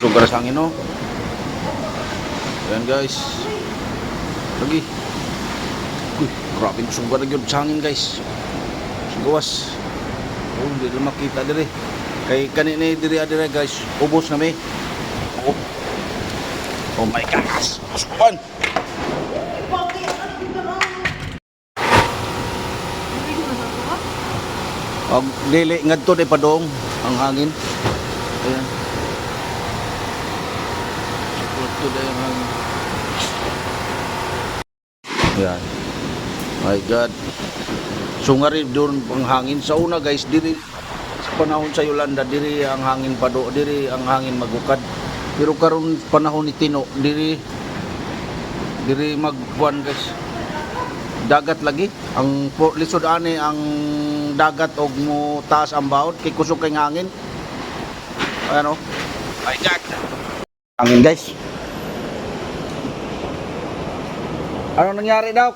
Lugar sa hangin, no? Ayan, guys. Lagi. Uy, grabe kusog na gyud sa hangin, guys. Sa gawas. Oh, hindi na makita dire. Kay kani ni diri dire, guys, ubos na mi. Oh. Oh my gosh. Kusugan. Bakit? Ano dito na? Og dili ngadto di padong ang hangin. Ayan. Ngadto di ang hangin. Ayan. My God. So nga rin doon ang hangin. Sa una, guys, diri sa panahon sa Yolanda, diri ang hangin pa do, diri ang hangin magukad. Pero karon panahon ni Tino, diri diri magbuan, guys. Dagat lagi ang lisod ani ang dagat og mo taas ang baod kay kusog kay hangin. Ano, my God, hangin, guys. Ano nangyari daw?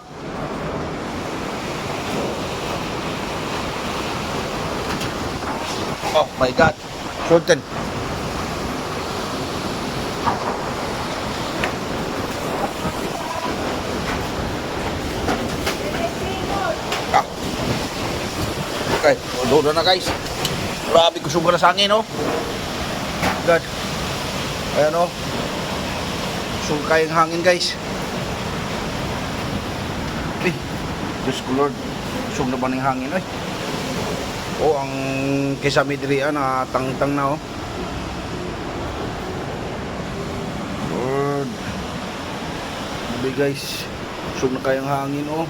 Oh my God, Sultan. Ah. Okay, doon na, guys. Grabe kusog na sa hangin, oh. God. Ayan, oh. Kusog kayong hangin, guys. Eh, Diyos ko Lord. Kusog na ba ng hangin, oy? Oh, ang kisame diri ah, na tangtang na, oh. Lord. Grabe, guys. Kusog na kayang hangin, oh.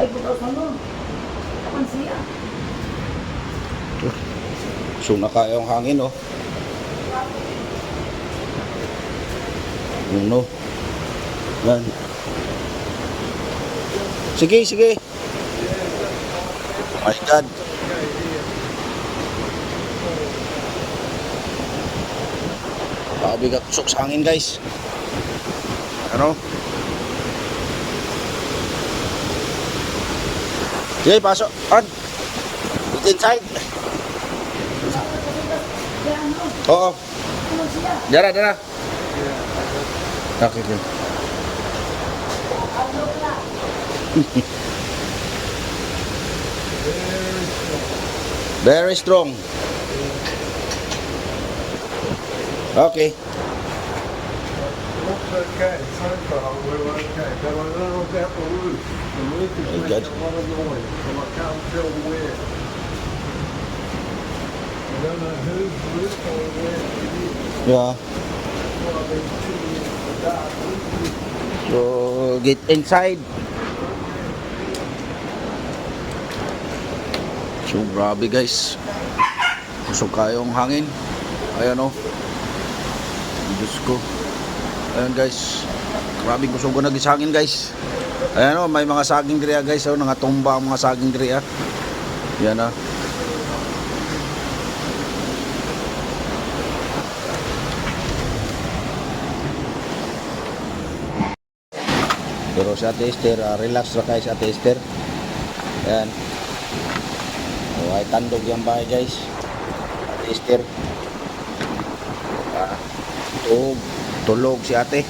Ay, bukas mo. Ang siya. Kusog na kayong hangin, oh. Yun, no. Yan. Sige, sige. My God. Grabe ka kusog sa hangin, guys. Ano? Sige, pasok. On. Get inside. Oo. Dara, dara. Okay. Very strong. Okay. Looks okay, so far we're okay, but I don't know about the roof. The roof is Oh, making God. a lot of noise, and I can't tell where. I don't know whose roof or where it is. That's why I've been sitting in the dark. So, get inside. So, grabe, guys. Kusog kayong hangin. Ayan o. Diyos ko. Ayan, guys. Grabe kusog ko sa hangin, guys. Ayan o, may mga saging diri ah, guys. Oh, nangatumba ang mga saging diri ah. Yan ah. Pero si Ate Esther, relax ra kayo si Ate Esther. Ayan. Oh, ay tandog yung bahay, guys. Ate Esther. Ah, tulog, tulog si ate.